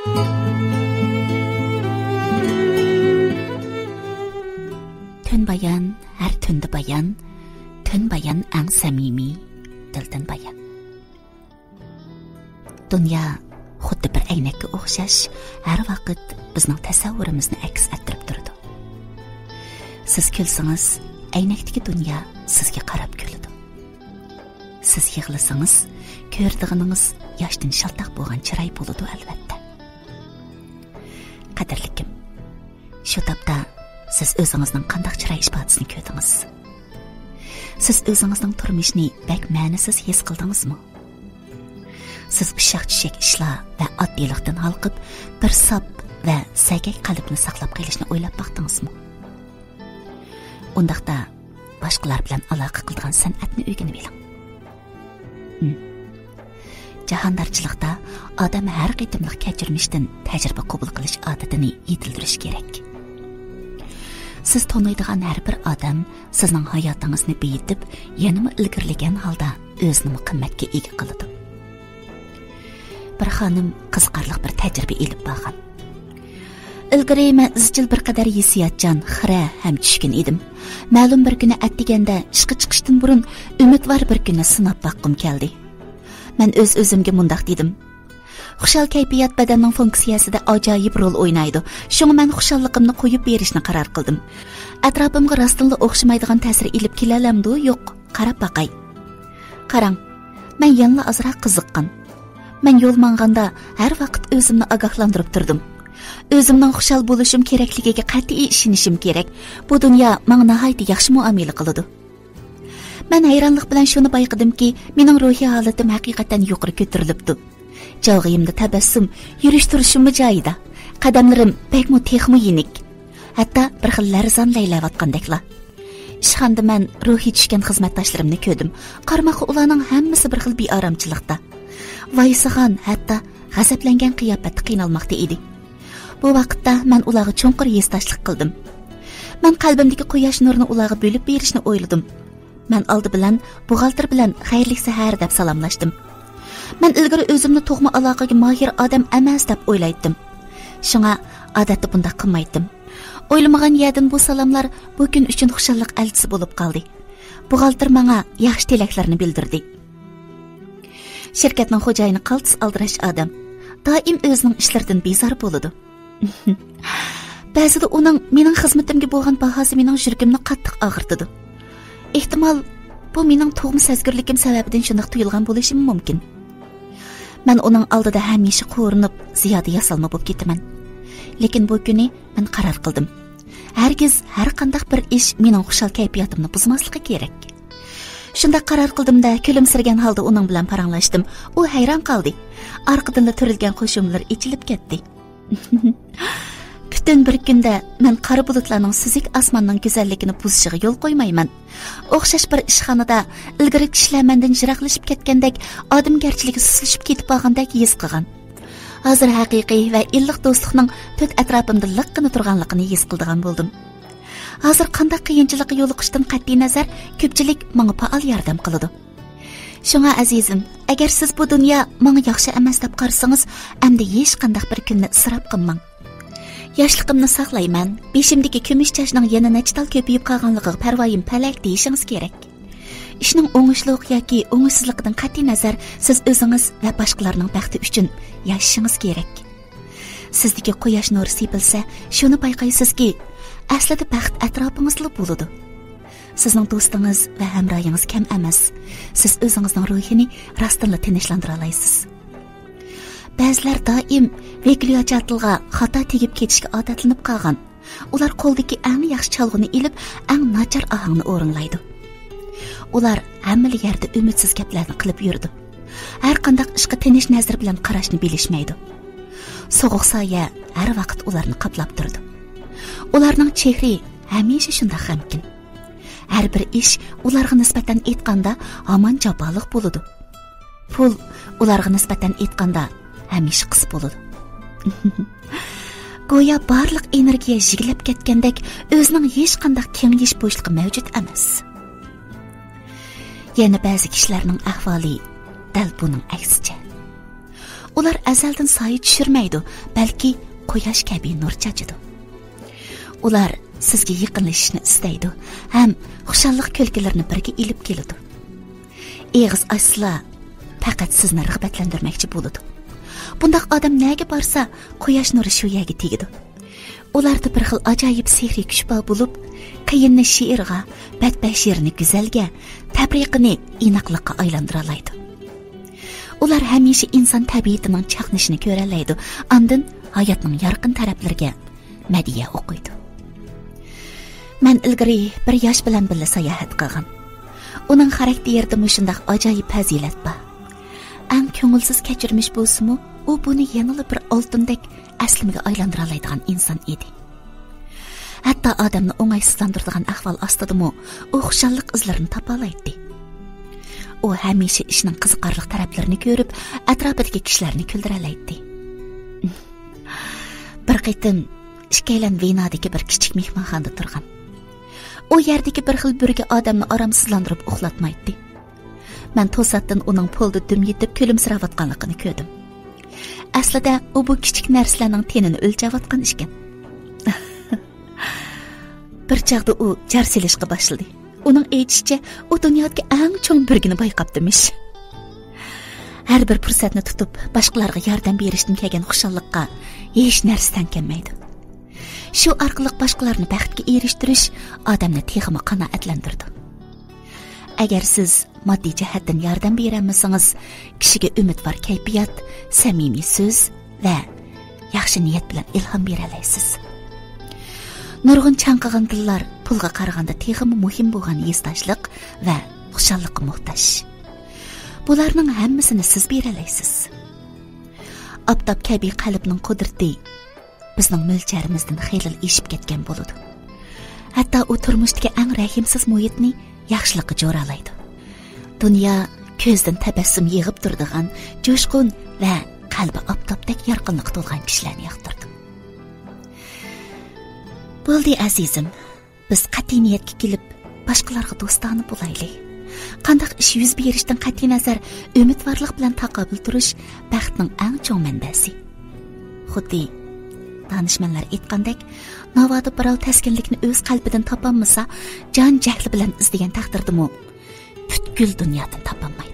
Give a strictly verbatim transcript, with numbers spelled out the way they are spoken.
تۈن بايان، ھەر تۈندە بايان، تۈن بايان ئەڭ سەمىمىي، دىلدىن بايان. دۇنيا خۇددى بىر ئەينەككە ئوخشاش، ھەر ۋاقىت بىزنىڭ تەسەۋۋۇرىمىزنى ئەكس ئەتتۈرۈپ تۇرىدۇ. سىز كۈلسىڭىز، ئەينەكتىكى دۇنيا سىزگە قاراپ كۈلىدۇ. سىز يىغلىسىڭىز، كۆرىدىغىنىڭىز ياشتىن شالتاق بولغان چىراي بولىدۇ، ئەلۋەتتە. قەدىرلىكىم، شۇ تاپتا سىز ئۆزىڭىزنىڭ قانداق چىراي ئىپادىسىنى كۆردىڭىز؟ سىز ئۆزىڭىزنىڭ تۇرمۇشنى بەك مەنىسىز ھېس قىلدىڭىزمۇ؟ سىز ئۇششاق-چۈششەك ئىشلار ۋە ئاددىيلىقتىن ھالقىپ، بىر ساپ ۋە سەگەك قەلبنى ساقلاپ قېلىشنى ئويلاپ باقتىڭىزمۇ؟ ئۇنداقتا، باشقىلار بىلەن ئالاقە قىلىدىغان سەنئەتنى ئۆگىنىۋېلىڭ. ھىم. جاھاندارچىلىقتا ئادەم ھەر قېتىملىق كەچۈرمىشتىن تەجرىبە قوبۇل قىلىش ئادىتىنى يېتىلدۈرۈش كېرەك. سىز تونۇيدىغان ھەر بىر ئادەم سىزنىڭ ھاياتىڭىزنى بېيىتىپ، يەنىمۇ ئىلگىرىلىگەن ھالدا ئۆزىنىمۇ قىممەتكە ئىگە قىلىدۇ. بىر خانىم قىزىقارلىق بىر تەجرىبە ئېلىپ بارغان. ئىلگىرى مەن ئىزچىل بىر قەدەر ھېسسىياتچان، خىرە ھەم چۈشكۈن ئىدىم. مەلۇم بىر كۈنى ئەتىگەندە ئىشقا چىقىشتىن بۇرۇن ئۈمىدۋار بىر كۈننى سىناپ باققۇم كەلدى. مەن ئۆز-ئۆزۈمگە مۇنداق دېدىم: «خۇشال كەيپىيات بەدەننىڭ فۇنكسىيەسىدە ئاجايىپ رول ئوينايدۇ. شۇڭا مەن خۇشاللىقىمنى قويۇپ بېرىشنى قارار قىلدىم. ئەتراپىمغا راستتىنلا ئوخشىمايدىغان تەسىر ئېلىپ كېلەلەمدۇ، يوق، قاراپ باقاي. قاراڭ، مەن يەنىلا ئازراق قىزىققان. مەن يول ماڭغاندا ھەر ۋاقىت ئۆزۈمنى ئاگاھلاندۇرۇپ تۇردۇم. ئۆزۈمنىڭ خۇشال بولۇشۇم كېرەكلىكىگە قەتئىي ئىشىنىشىم كېرەك. بۇ دۇنيا ماڭا ناھايىتى ياخشى مۇئامىلە قىلىدۇ.» مەن ھەيرانلىق بىلەن شۇنى بايقىدىمكى، مېنىڭ روھىي ھالىتىم ھەقىقەتەن يۇقىرى كۆتۈرۈلۈپتۇ. جاۋغىيىمدا تەبەسسۇم، يۈرۈش تۇرۇشۇممۇ جايىدا. قەدەملىرىم بەكمۇ تېخىمۇ يېنىك. ھەتتا بىر خىل لەرزان لەيلەۋاتقاندەكلا. ئىشخانىدا مەن روھى چۈشكەن خىزمەتداشلىرىمنى كۆردۈم. قارىماققا ئۇلارنىڭ ھەممىسى بىر خىل بىئارامچىلىقتا. ۋايسىغان، ھەتتا غەزەپلەنگەن قىياپەتتە قىينالماقتا ئىدى. بۇ ۋاقىتتا مەن ئۇلارغا چوڭقۇر ھېسداشلىق قىلدىم. مەن قەلبىمدىكى قۇياش نۇرىنى ئۇلارغا بۆلۈپ بېرىشنى ئويلىدىم. مەن ئالدى بىلەن بوغالتىر بىلەن «خەيرلىك سەھەر» دەپ سالاملاشتىم. مەن ئىلگىرى ئۆزۈمنى تۇغما ئالاقىگە ماھىر ئادەم ئەمەس دەپ ئويلايتتىم. شۇڭا ئادەتتە بۇنداق قىلمايتتىم. ئويلىمىغان يەردىن بۇ سالاملار بۇ كۈن ئۈچۈن خۇشاللىق ئەلچىسى بولۇپ قالدى. بوغالتىر ماڭا ياخشى تىلەكلەرنى بىلدۈردى. شىركەتنىڭ خوجايىنى قالتىس ئالدىراش ئادەم. دائىم ئۆزىنىڭ ئىشلىرىدىن بىزار بولىدۇ. بەزىدە ئۇنىڭ مېنىڭ خىزمىتىمگە بولغان باھاسى مېنىڭ يۈرىكىمنى قاتتىق ئاغرىتىدۇ. ئېھتىمال، بۇ مېنىڭ تۇغما سەزگۈرلۈكۈم سەۋەبىدىن شۇنداق تۇيۇلغان بولۇشىمۇ مۇمكىن. مەن ئۇنىڭ ئالدىدا ھەمىشە قورۇنۇپ، زىيادە ياسالما بولۇپ كېتىمەن. لېكىن بۇ كۈنى مەن قارار قىلدىم. ھەرگىز ھەر قانداق بىر ئىش مېنىڭ خۇشال كەيپىياتىمنى بۇزماسلىقى كېرەك. شۇنداق قارار قىلدىم-دە، كۈلۈمسىرىگەن ھالدا ئۇنىڭ بىلەن پاراڭلاشتىم. ئۇ ھەيران قالدى. ئارقىدىنلا تۈرۈلگەن قوشۇملىرى ئېچىلىپ كەتتى. پۈتۈن بىر كۈندە مەن قارا بۇلۇتلارنىڭ سۈزۈك ئاسماننىڭ گۈزەللىكىنى بۇزۇشىغا يول قويمايمەن. ئوخشاش بىر ئىشخانىدا ئىلگىرى كىشىلەر مەندىن يىراقلىشىپ كەتكەندەك، ئادەمگەرچىلىكى سۇسلىشىپ كېتىپ بارغاندەك ھېس قىلغان. ھازىر ھەقىقىي ۋە ئىللىق دوستلۇقنىڭ پۈت ئەتراپىمدا لىققىدە تۇرغانلىقىنى ھېس قىلىدىغان بولدۇم. ھازىر قانداق قىيىنچىلىققا يولۇقۇشتىن قەتئىينەزەر، كۆپچىلىك ماڭا پائال ياردەم قىلىدۇ. شۇڭا ئەزىزىم، ئەگەر سىز بۇ دۇنيا ماڭا ياخشى ئەمەس دەپ قارىسىڭىز، ئەمدى ھېچقانداق بىر كۈننى ئىسراپ قىلماڭ. ياشلىقىمنى ساقلايمەن، بېشىمدىكى كۈمۈش چاچنىڭ يەنە نەچچە تال كۆپىيىپ قالغانلىقىغا پەرۋايىم پەلەك دېيىشىڭىز كېرەك. ئىشنىڭ ئوڭۇشلۇق ياكى ئوڭۇشسىزلىقىدىن قەتئىينەزەر، سىز ئۆزىڭىز ۋە باشقىلارنىڭ بەختى ئۈچۈن ياشىشىڭىز كېرەك. سىزدىكى قۇياش نۇرى سېپىلسە، شۇنى بايقايسىزكى، ئەسلىدە بەخت ئەتراپىڭىزدىلا بولىدۇ. سىزنىڭ دوستىڭىز ۋە ھەمراھىڭىز كەم ئەمەس. سىز ئۆزىڭىزنىڭ روھىنى راستتىنلا تىنچلاندۇرالايسىز. بەزىلەر دائىم ۋىكلياچاتىلغا خاتا تېگىپ كېتىشكە ئادەتلىنىپ قالغان. ئۇلار قولدىكى ئەڭ ياخشى چالغۇنى ئېلىپ، ئەڭ ناچار ئاھاڭنى ئورۇنلايدۇ. ئۇلار ھەممىلا يەردە ئۈمىدسىز گەپلەرنى قىلىپ يۈرىدۇ. ھەر قانداق ئىشقا تىنچ نەزىرى بىلەن قاراشنى بىلىشمەيدۇ. سوغۇق سايە ھەر ۋاقىت ئۇلارنى قاپلاپ تۇرىدۇ. ئۇلارنىڭ چېھرى ھەمىشە شۇنداق غەمكىن. ھەر بىر ئىش ئۇلارغا نىسبەتەن ئېيتقاندا ھامان جاپالىق بولىدۇ. پۇل ئۇلارغا نىسبەتەن ئېيتقاندا ھەمىشە قىس بولىدۇ. گويا بارلىق ئېنېرگىيە يىگلەپ كەتكەندەك، ئۆزىنىڭ ھېچقانداق كېڭىيىش بوشلۇقى مەۋجۇت ئەمەس. يەنە بەزى كىشىلەرنىڭ ئەھۋالى دەل بۇنىڭ ئەكسىچە. ئۇلار ئەزەلدىن سايە چۈشۈرمەيدۇ، بەلكى قۇياش كەبى نۇر چاچىدۇ. ئۇلار سىزگە يېقىنلىشىشنى ئىستەيدۇ ھەم خۇشاللىق كۈلكىلىرىنى بىرگە ئېلىپ كېلىدۇ. ئېغىز ئاچسىلا، پەقەت سىزنى رىغبەتلەندۈرمەكچى بولىدۇ. بۇنداق ئادەم نەگە بارسا، قۇياش نۇرى شۇ يەرگە تېگىدۇ. ئۇلاردا بىر خىل ئاجايىپ سېھرىي كۈچ بار بولۇپ، قىيىننى شېئىرغا، بەتبەشىرىنى گۈزەلگە، تەپرىقىنى ئىناقلىققا ئايلاندۇرالايدۇ. ئۇلار ھەمىشە ئىنسان تەبىئىتىنىڭ چاقنىشىنى كۆرەلەيدۇ، ئاندىن ھاياتنىڭ يارقىن تەرەپلىرىگە مەدھىيە ئوقۇيدۇ. مەن ئىلگىرى بىر ياش بىلەن بىللە ساياھەت قىلغان. ئۇنىڭ خاراكتېرىدا مۇشۇنداق ئاجايىپ پەزىلەت بار. ئەڭ كۆڭۈلسىز كەچۈرمىش بولسىمۇ، ئۇ بۇنى يەنىلا بىر ئالتۇندەك ئەسلىمىگە ئايلاندۇرالايدىغان ئىنسان ئىدى. ھەتتا ئادەمنى ئوڭايسىزلاندۇرىدىغان ئەھۋال ئاستىدىمۇ ئۇ خۇشاللىق ئىزلىرىنى تاپالايتتى. ئۇ ھەمىشە ئىشنىڭ قىزىقارلىق تەرەپلىرىنى كۆرۈپ، ئەتراپىدىكى كىشىلەرنى كۈلدۈرەلەيتتى. بىر قېتىم ئىككىيلەن ۋېنادىكى بىر كىچىك مېھمانخانىدا تۇرغان. ئۇ يەردىكى بىر خىل بۈرگە ئادەمنى ئارامسىزلاندۇرۇپ ئۇخلاتمايتتى. مەن توساتتىن ئۇنىڭ پولدا دۈم يېتىپ كۈلۈمسىرەۋاتقانلىقىنى كۆردۈم. ئەسلىدە ئۇ بۇ كىچىك نەرسىلەرنىڭ تېنىنى ئۆلچەۋاتقان ئىكەن. بىر چاغدا ئۇ جار سېلىشقا باشلىدى. ئۇنىڭ ئېيتىشىچە، ئۇ دۇنيادىكى ئەڭ چوڭ بۈرگىنى بايقاپتىمىش. ھەر بىر پۇرسەتنى تۇتۇپ، باشقىلارغا ياردەم بېرىشتىن كەلگەن خۇشاللىققا ھېچ نەرسە تەڭ كەلمەيدۇ. شۇ ئارقىلىق باشقىلارنى بەختكە ئېرىشتۈرۈش ئادەمنى تېخىمۇ قانائەتلەندۈرىدۇ. ئەگەر سىز ماددىي جەھەتتىن ياردەم بېرەلمىسىڭىز، كىشىگە ئۈمىدۋار كەيپىيات، سەمىمىي سۆز ۋە ياخشى نىيەت بىلەن ئىلھام بېرەلەيسىز. نۇرغۇن چاڭقىغان دىللار پۇلغا قارىغاندا تېخىمۇ مۇھىم بولغان ھېسداشلىق ۋە خۇشاللىققا موھتاج. بۇلارنىڭ ھەممىسىنى سىز بېرەلەيسىز. ئاپتاپ كەبى قەلبنىڭ قۇدرىتى بىزنىڭ مۆلچەرىمىزدىن خېلىلا ئېشىپ كەتكەن بولىدۇ. ھەتتا ئۇ تۇرمۇشتىكى ئەڭ رەھىمسىز مۇھىتنى ياخشىلىققا جورالايدۇ. دۇنيا كۆزدىن تەبەسسۇم يېغىپ تۇرىدىغان، جۇشقۇن ۋە قەلبى ئاپتاپتەك يارقىنلىققا تولغان كىشىلەرنى ياقتۇرىدۇ. بولدى، ئەزىزىم، بىز قەتئىي نىيەتكە كېلىپ، باشقىلارغا دوستانە بولايلى. قانداق ئىش يۈز بېرىشتىن قەتئىينەزەر، ئۈمىدۋارلىق بىلەن تاقابىل تۇرۇش بەختنىڭ ئەڭ چوڭ مەنبەسى. خۇددى دانىشمەنلەر ئېيتقاندەك، ناۋادا بىراۋ تەسكىنلىكنى ئۆز قەلبىدىن تاپالمىسا، جان جەھلى بىلەن ئىزدىگەن تەقدىردىمۇ، پۈتكۈل دۇنيادىن تاپالمايدۇ.